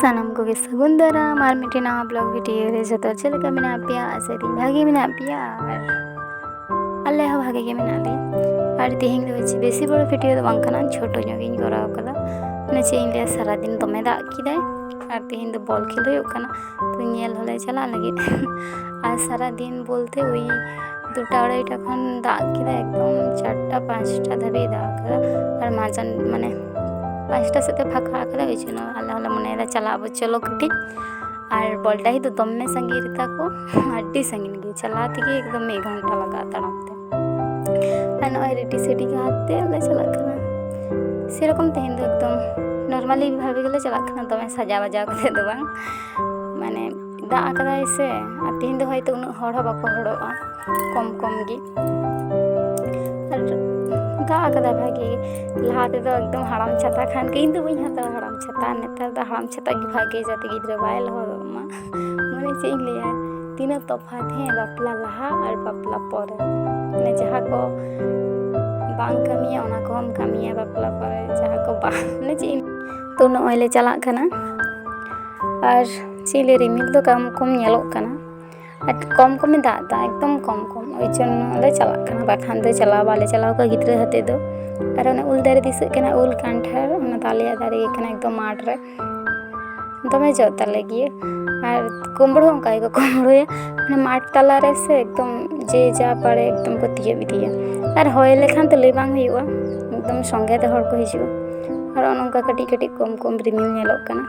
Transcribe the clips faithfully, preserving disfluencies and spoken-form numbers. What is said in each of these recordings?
ᱥᱟᱱᱟᱢ ᱠᱚᱜᱮ ᱥᱟᱹᱜᱩᱱ ᱫᱟᱨᱟᱢ ᱟᱨ ᱢᱤᱫᱴᱮᱱ ᱱᱟᱣᱟ ᱵᱞᱚᱜ ᱵᱷᱤᱰᱤᱭᱳ ᱨᱮ᱾ ᱡᱚᱛᱚ ᱦᱚᱲ ᱪᱮᱫ ᱞᱮᱠᱟ ᱢᱮᱱᱟᱜ ᱯᱮᱭᱟ? ᱟᱥᱟ ᱫᱤᱧ ᱵᱷᱟᱜᱮ ᱢᱮᱱᱟᱜ ᱯᱮᱭᱟ ᱟᱨ ᱟᱞᱮ ᱦᱚᱸ ᱵᱷᱟᱜᱮ ᱜᱮ ᱢᱮᱱᱟᱜ ᱞᱮᱭᱟ᱾ ᱟᱨ ᱛᱮᱦᱮᱧ ᱫᱚ ᱵᱮᱥᱤ ᱵᱮᱥᱤ ᱵᱚᱲ ᱵᱷᱤᱰᱤᱭᱳ ᱫᱚ ᱵᱟᱝ ᱠᱟᱱᱟ, ᱪᱷᱳᱴᱳ ᱧᱚᱜ ᱜᱤᱧ ᱠᱚᱨᱟᱣ ᱠᱟᱫᱟ᱾ ᱢᱟᱱᱮ ᱪᱮᱫ ᱤᱧ ᱞᱟᱹᱭᱟ, ᱥᱟᱨᱟᱫᱤᱱ ᱫᱚᱢᱮ ᱫᱟᱜ ᱠᱮᱫᱟᱭ ᱟᱨ ᱛᱮᱦᱮᱧ ᱫᱚ ᱵᱚᱞ ᱠᱷᱮᱞ ᱦᱩᱭᱩᱜ ᱠᱟᱱᱟ, ᱛᱚ ᱧᱮᱞ ᱦᱚᱸᱞᱮ ᱪᱟᱞᱟᱜ ᱞᱟᱹᱜᱤᱫ᱾ ᱟᱨ ᱥᱟᱨᱟᱫᱤᱱ ᱵᱚᱞᱛᱮ ᱳᱭ ᱫᱩᱴᱟ ᱟᱲᱟᱭᱴᱟ ᱠᱷᱚᱱ ᱫᱟᱜ ᱠᱮᱫᱟ, ᱮᱠᱫᱚᱢ ᱪᱟᱨᱴᱟ ᱯᱟᱸᱪᱴᱟ ᱫᱷᱟᱹᱵᱤᱡ ᱫᱟᱜ ᱠᱟᱫᱟ᱾ ᱟᱨ ᱢᱟᱡᱟᱱ ᱢᱟᱱᱮ ᱯᱟᱸᱪᱴᱟ ᱥᱮᱫ ᱛᱮ ᱯᱷᱟᱸᱠᱟ ᱠᱟᱫᱟ, ᱳᱭ ᱡᱚᱱᱱᱚ ᱟᱞᱮ ᱦᱚᱸᱞᱮ ᱢᱚᱱᱮᱭᱮᱫᱟ ᱪᱟᱞᱟᱜ ᱟᱵᱚ, ᱪᱚᱞᱚ ᱠᱟᱹᱴᱤᱡ᱾ ᱟᱨ ᱵᱚᱞᱰᱟᱦᱤ ᱫᱚ ᱫᱚᱢᱮ ᱥᱟᱺᱜᱤᱧ ᱨᱮᱛᱟ ᱠᱚ, ᱟᱹᱰᱤ ᱥᱟᱺᱜᱤᱧ ᱜᱮ, ᱪᱟᱞᱟᱣ ᱛᱮᱜᱮ ᱮᱠᱫᱚᱢ ᱢᱤᱫ ᱜᱷᱚᱱᱴᱟ ᱞᱟᱜᱟᱜᱼᱟ ᱛᱟᱲᱟᱢ ᱛᱮ᱾ ᱟᱨ ᱱᱚᱜᱼᱚᱭ ᱨᱮᱰᱤ ᱥᱮᱰᱤ ᱠᱟᱛᱮ ᱞᱮ ᱪᱟᱞᱟᱜ ᱠᱟᱱᱟ᱾ ᱥᱮᱨᱚᱠᱚᱢ ᱛᱮᱦᱮᱧ ᱫᱚ ᱮᱠᱫᱚᱢ ᱱᱚᱨᱢᱟᱞᱤ ᱵᱷᱟᱵᱮ ᱜᱮᱞᱮ ᱪᱟᱞᱟᱜ ᱠᱟᱱᱟ, ᱫᱚᱢᱮ ᱥᱟᱡᱟᱣ ᱵᱟᱡᱟᱣ ᱠᱟᱛᱮ ᱫᱚ ᱵᱟᱝ᱾ ᱢᱟᱱᱮ ᱫᱟᱜ ᱟᱠᱟᱫᱟᱭ ᱥᱮ, ᱟᱨ ᱛᱮᱦᱮᱧ ᱫᱚ ᱦᱚᱭᱛᱳ ᱩᱱᱟᱹᱜ ᱦᱚᱲ ᱦᱚᱸ ᱵᱟᱠᱚ ᱦᱚᱲᱚᱜᱼᱟ, ᱠᱚᱢ ᱠᱚᱢ ᱜᱮ᱾ ᱟᱨ ᱫᱟᱜ ᱟᱠᱟᱫᱟ ᱵᱷᱟᱜᱮ ᱜᱮ᱾ ᱞᱟᱦᱟ ᱛᱮᱫᱚ ᱮᱠᱫᱚᱢ ᱦᱟᱲᱟᱢ ᱪᱷᱟᱛᱟ ᱠᱷᱟᱱ ᱜᱮ ᱤᱧ ᱫᱚ ᱵᱟᱹᱧ ᱦᱟᱛᱟᱣᱟ ᱦᱟᱲᱟᱢ ᱪᱷᱟᱛᱟ, ᱱᱮᱛᱟᱨ ᱫᱚ ᱦᱟᱲᱟᱢ ᱪᱷᱟᱛᱟ ᱜᱮ ᱵᱷᱟᱜᱮ, ᱡᱟᱛᱮ ᱜᱤᱫᱽᱨᱟᱹ ᱵᱟᱭ ᱞᱚᱦᱚᱫᱚᱜ ᱢᱟ᱾ ᱢᱟᱱᱮ ᱪᱮᱫ ᱤᱧ ᱞᱟᱹᱭᱟ, ᱛᱤᱱᱟᱹᱜ ᱛᱚᱯᱷᱟᱛ, ᱦᱮᱸ, ᱵᱟᱯᱞᱟ ᱞᱟᱦᱟ ᱟᱨ ᱵᱟᱯᱞᱟ ᱯᱚᱨᱮ᱾ ᱢᱟᱱᱮ ᱡᱟᱦᱟᱸ ᱠᱚ ᱵᱟᱝ ᱠᱟᱹᱢᱤᱭᱟ ᱚᱱᱟ ᱠᱚᱦᱚᱸᱢ ᱠᱟᱹᱢᱤᱭᱟ ᱵᱟᱯᱞᱟ ᱯᱚᱨᱮ, ᱡᱟᱦᱟᱸ ᱠᱚ ᱵᱟᱝ, ᱢᱟᱱᱮ ᱪᱮᱫ ᱤᱧ, ᱛᱚ ᱱᱚᱜᱼᱚᱭ ᱞᱮ ᱪᱟᱞᱟᱜ ᱠᱟᱱᱟ᱾ ᱟᱨ ᱪᱮᱫ ᱤᱧ ᱞᱟᱹᱭᱟ, ᱨᱤᱢᱤᱞ ᱫᱚ ᱠᱚᱢ ᱠᱚᱢ ᱧᱮᱞᱚᱜ ᱠᱟᱱᱟ᱾ ᱟᱨ ᱠᱚᱢ ᱠᱚᱢᱮ ᱫᱟᱜ ᱮᱫᱟ, ᱮᱠᱫᱚᱢ ᱠᱚᱢ ᱠᱚᱢ, ᱳᱭ ᱡᱚᱱᱱᱚ ᱞᱮ ᱪᱟᱞᱟᱜ ᱠᱟᱱᱟ, ᱵᱟᱠᱷᱟᱱ ᱫᱚ ᱪᱟᱞᱟᱣ ᱵᱟᱞᱮ ᱪᱟᱞᱟᱣ ᱠᱚᱜᱼᱟ ᱜᱤᱫᱽᱨᱟᱹ ᱦᱟᱛᱮ ᱫᱚ᱾ ᱟᱨ ᱚᱱᱟ ᱩᱞ ᱫᱟᱨᱮ ᱫᱤᱥᱟᱹᱜ ᱠᱟᱱᱟ, ᱩᱞ ᱠᱟᱱᱴᱷᱟᱲ, ᱚᱱᱟ ᱫᱚ ᱟᱞᱮᱭᱟᱜ ᱫᱟᱨᱮ ᱜᱮ ᱠᱟᱱᱟ, ᱮᱠᱫᱚᱢ ᱢᱟᱴᱷ ᱨᱮ᱾ ᱫᱚᱢᱮ ᱡᱚᱜ ᱛᱟᱞᱮ ᱜᱮᱭᱟ᱾ ᱟᱨ ᱠᱩᱢᱵᱽᱲᱩ ᱦᱚᱸ ᱚᱱᱠᱟ ᱜᱮᱠᱚ ᱠᱩᱢᱵᱽᱲᱩᱭᱟ, ᱢᱟᱱᱮ ᱢᱟᱴᱷ ᱛᱟᱞᱟ ᱨᱮ ᱥᱮ ᱮᱠᱫᱚᱢ ᱡᱮ ᱡᱟ ᱯᱟᱲᱮ ᱮᱠᱫᱚᱢ ᱠᱚ ᱛᱤᱭᱳᱜ ᱤᱫᱤᱭᱟ᱾ ᱟᱨ ᱦᱚᱭ ᱞᱮᱠᱷᱟᱱ ᱛᱚ ᱞᱟᱹᱭ ᱵᱟᱝ ᱦᱩᱭᱩᱜᱼᱟ, ᱮᱠᱫᱚᱢ ᱥᱚᱸᱜᱮ ᱛᱮ ᱦᱚᱲ ᱠᱚ ᱦᱤᱡᱩᱜᱼᱟ᱾ ᱟᱨ ᱚᱱᱮ ᱚᱱᱠᱟ ᱠᱟᱹᱴᱤᱡ ᱠᱟᱹᱴᱤᱡ ᱠᱚᱢ ᱠᱚᱢ ᱨᱤᱢᱤᱞ ᱧᱮᱞᱚᱜ ᱠᱟᱱᱟ᱾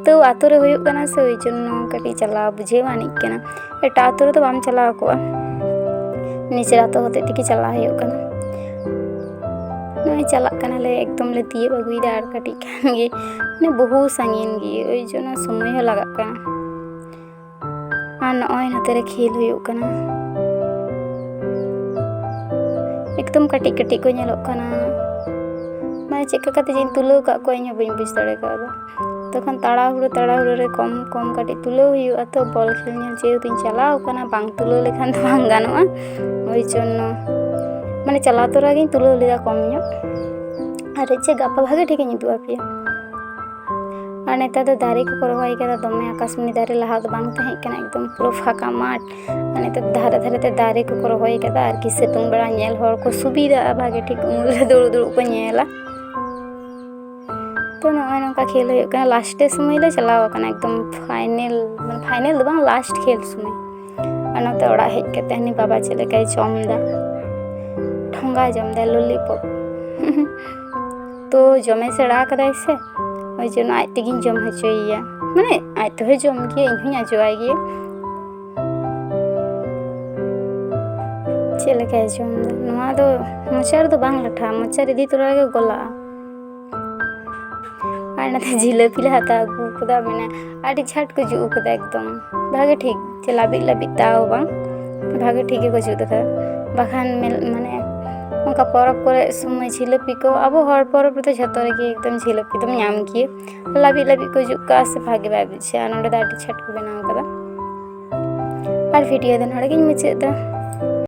ᱛᱚ ᱟᱛᱳ ᱨᱮ ᱦᱩᱭᱩᱜ ᱠᱟᱱᱟ ᱥᱮ, ᱳᱭ ᱡᱚᱱᱱᱚ ᱠᱟᱹᱴᱤᱡ ᱪᱟᱞᱟᱣ ᱵᱩᱡᱷᱟᱹᱣ ᱟᱹᱱᱤᱡ ᱠᱟᱱᱟ᱾ ᱮᱴᱟᱜ ᱟᱛᱳ ᱨᱮᱫᱚ ᱵᱟᱢ ᱪᱟᱞᱟᱣ ᱠᱚᱜᱼᱟ, ᱱᱤᱡᱮᱨ ᱟᱛᱳ ᱦᱚᱛᱮᱡ ᱛᱮᱜᱮ ᱪᱟᱞᱟᱣ ᱦᱩᱭᱩᱜ ᱠᱟᱱᱟ᱾ ᱱᱚᱜᱼᱚᱭ ᱪᱟᱞᱟᱜ ᱠᱟᱱᱟᱞᱮ, ᱮᱠᱫᱚᱢ ᱞᱮ ᱛᱤᱭᱳᱜ ᱟᱹᱜᱩᱭᱮᱫᱟ ᱟᱨ ᱠᱟᱹᱴᱤᱡ ᱠᱷᱟᱱ ᱜᱮ, ᱢᱟᱱᱮ ᱵᱚᱦᱩ ᱥᱟᱺᱜᱤᱧ ᱜᱮ, ᱳᱭ ᱡᱚᱱᱱᱚ ᱥᱚᱢᱚᱭ ᱦᱚᱸ ᱞᱟᱜᱟᱜ ᱠᱟᱱᱟ᱾ ᱟᱨ ᱱᱚᱜᱼᱚᱭ ᱱᱚᱛᱮ ᱨᱮ ᱠᱷᱮᱞ ᱦᱩᱭᱩᱜ ᱠᱟᱱᱟ, ᱮᱠᱫᱚᱢ ᱠᱟᱹᱴᱤᱡ ᱠᱟᱹᱴᱤᱡ ᱠᱚ ᱧᱮᱞᱚᱜ ᱠᱟᱱᱟ᱾ ᱢᱟᱱᱮ ᱪᱮᱫ ᱞᱮᱠᱟ ᱠᱟᱛᱮ ᱡᱮᱧ ᱛᱩᱞᱟᱹᱣ ᱠᱟᱜ ᱠᱚᱣᱟ, ᱤᱧ ᱦᱚᱸ ᱵᱟᱹᱧ ᱵᱩᱡᱽ ᱫᱟᱲᱮ ᱠᱟᱣᱫᱟ᱾ ᱛᱚᱠᱷᱚᱱ ᱛᱟᱲᱟᱦᱩᱲᱳ ᱛᱟᱲᱟᱦᱩᱲᱳ ᱨᱮ ᱠᱚᱢ ᱠᱚᱢ ᱠᱟᱹᱴᱤᱡ ᱛᱩᱞᱟᱹᱣ ᱦᱩᱭᱩᱜᱼᱟ ᱛᱚ, ᱵᱚᱞ ᱠᱷᱮᱞ ᱧᱮᱞ ᱡᱮᱦᱮᱛᱩᱧ ᱪᱟᱞᱟᱣ ᱠᱟᱱᱟ, ᱵᱟᱝ ᱛᱩᱞᱟᱹᱣ ᱞᱮᱠᱷᱟᱱ ᱫᱚ ᱵᱟᱝ ᱜᱟᱱᱚᱜᱼᱟ᱾ ᱳᱭ ᱡᱚᱱᱱᱚ ᱢᱟᱱᱮ ᱪᱟᱞᱟᱣ ᱛᱚᱨᱟ ᱜᱤᱧ ᱛᱩᱞᱟᱹᱣ ᱞᱮᱫᱟ ᱠᱚᱢ ᱧᱚᱜ᱾ ᱟᱨ ᱪᱮᱫ ᱜᱟᱯᱟ ᱵᱷᱟᱜᱮ ᱴᱷᱤᱠ ᱤᱧ ᱩᱫᱩᱜ ᱟᱯᱮᱭᱟ᱾ ᱟᱨ ᱱᱮᱛᱟᱨ ᱫᱚ ᱫᱟᱨᱮ ᱠᱚᱠᱚ ᱨᱚᱦᱚᱭ ᱠᱟᱫᱟ ᱫᱚᱢᱮ, ᱟᱠᱟᱥᱢᱩᱱᱤ ᱫᱟᱨᱮ ᱞᱟᱦᱟ ᱫᱚ ᱵᱟᱝ ᱛᱟᱦᱮᱸ ᱠᱟᱱᱟ, ᱮᱠᱫᱚᱢ ᱯᱩᱨᱟᱹ ᱯᱷᱟᱸᱠᱟ ᱢᱟᱴᱷ᱾ ᱟᱨ ᱱᱮᱛᱟᱨ ᱫᱷᱟᱨᱮ ᱫᱷᱟᱨᱮ ᱛᱮ ᱫᱟᱨᱮ ᱠᱚᱠᱚ ᱨᱚᱦᱚᱭ ᱠᱟᱫᱟ, ᱟᱨᱠᱤ ᱥᱤᱛᱩᱝ ᱵᱮᱲᱟ ᱧᱮᱞ ᱦᱚᱲ ᱠᱚ ᱥᱩᱵᱤᱫᱷᱟᱜᱼᱟ ᱵᱷᱟᱜᱮ ᱴᱷᱤᱠ, ᱩᱢᱩᱞ ᱨᱮ ᱫᱩᱲᱩᱵ ᱫᱩᱲᱩᱵ ᱠᱚ ᱧᱮᱞᱟ᱾ ᱛᱚ ᱱᱚᱜᱼᱚᱭ ᱱᱚᱝᱠᱟ ᱠᱷᱮᱞ ᱦᱩᱭᱩᱜ ᱠᱟᱱᱟ, ᱞᱟᱥᱴᱮ ᱥᱚᱢᱚᱭ ᱞᱮ ᱪᱟᱞᱟᱣ ᱟᱠᱟᱱᱟ, ᱮᱠᱫᱚᱢ ᱯᱷᱟᱭᱱᱮᱞ, ᱢᱟᱱᱮ ᱯᱷᱟᱭᱱᱮᱞ ᱫᱚ ᱵᱟᱝ, ᱞᱟᱥᱴ ᱠᱷᱮᱞ ᱥᱚᱢᱚᱭ᱾ ᱟᱨ ᱱᱚᱛᱮ ᱚᱲᱟᱜ ᱦᱮᱡ ᱠᱟᱛᱮ ᱦᱟᱹᱱᱤ ᱵᱟᱵᱟ ᱪᱮᱫ ᱞᱮᱠᱟᱭ ᱡᱚᱢ ᱮᱫᱟ, ᱴᱷᱚᱸᱜᱟ ᱡᱚᱢ ᱮᱫᱟᱭ ᱞᱚᱞᱤᱯᱚᱯ᱾ ᱛᱚ ᱡᱚᱢᱮ ᱥᱮᱬᱟ ᱟᱠᱟᱫᱟᱭ ᱥᱮ, ᱳᱭ ᱡᱚᱱᱱᱚ ᱟᱡ ᱛᱮᱜᱤᱧ ᱡᱚᱢ ᱦᱚᱪᱚᱭᱮᱭᱟ᱾ ᱢᱟᱱᱮ ᱟᱡ ᱛᱮᱦᱚᱸᱭ ᱡᱚᱢ ᱜᱮᱭᱟ, ᱤᱧ ᱦᱚᱸᱧ ᱟᱡᱚᱣᱟᱭ ᱜᱮᱭᱟ᱾ ᱪᱮᱫ ᱞᱮᱠᱟᱭ ᱡᱚᱢ ᱮᱫᱟ, ᱱᱚᱣᱟ ᱫᱚ ᱢᱚᱪᱟ ᱨᱮᱫᱚ ᱵᱟᱝ ᱞᱟᱴᱷᱟᱜᱼᱟ, ᱢᱚᱪᱟ ᱨᱮ ᱤᱫᱤ ᱛᱚᱨᱟ ᱜᱮ ᱜᱚᱞᱟᱜᱼᱟ᱾ ᱟᱨ ᱱᱚᱛᱮ ᱡᱷᱤᱞᱟᱹᱯᱤ ᱞᱮ ᱦᱟᱛᱟᱣ ᱟᱹᱜᱩ ᱠᱟᱫᱟ, ᱢᱟᱱᱮ ᱟᱹᱰᱤ ᱡᱷᱟᱴ ᱠᱚ ᱡᱩᱛ ᱠᱟᱫᱟ ᱮᱠᱫᱚᱢ ᱵᱷᱟᱜᱮ ᱴᱷᱤᱠ, ᱡᱮ ᱞᱟᱹᱵᱤᱫ ᱞᱟᱹᱵᱤᱫ ᱛᱟᱣ ᱵᱟᱝ, ᱵᱷᱟᱜᱮ ᱴᱷᱤᱠ ᱜᱮᱠᱚ ᱡᱩᱛ ᱠᱟᱫᱟ᱾ ᱵᱟᱠᱷᱟᱱ ᱢᱮᱞ-, ᱢᱟᱱᱮ ᱚᱱᱠᱟ ᱯᱚᱨᱚᱵᱽ ᱠᱚᱨᱮ ᱥᱚᱢᱚᱭ ᱡᱷᱤᱞᱟᱹᱯᱤ ᱠᱚ, ᱟᱵᱚ ᱦᱚᱲ ᱯᱚᱨᱚᱵᱽ ᱨᱮᱫᱚ ᱡᱷᱚᱛᱚ ᱨᱮᱜᱮ ᱮᱠᱫᱚᱢ ᱡᱷᱤᱞᱟᱹᱯᱤ ᱫᱚᱢ ᱧᱟᱢ ᱜᱮᱭᱟ, ᱞᱟᱹᱵᱤᱫ ᱞᱟᱹᱵᱤᱫ ᱠᱚ ᱡᱩᱛ ᱠᱟᱜᱼᱟ ᱥᱮ ᱵᱷᱟᱜᱮ ᱵᱟᱭ ᱵᱩᱡᱷᱟᱹᱜᱼᱟ᱾ ᱱᱚᱸᱰᱮ ᱫᱚ ᱟᱹᱰᱤ ᱡᱷᱟᱴ ᱠᱚ ᱵᱮᱱᱟᱣ ᱠᱟᱫᱟ᱾ ᱟᱨ ᱵᱷᱤᱰᱤᱭᱳ ᱫᱚ ᱱᱚᱰᱮ ᱜᱤᱧ ᱢᱩᱪᱟᱹᱫ ᱮᱫᱟ᱾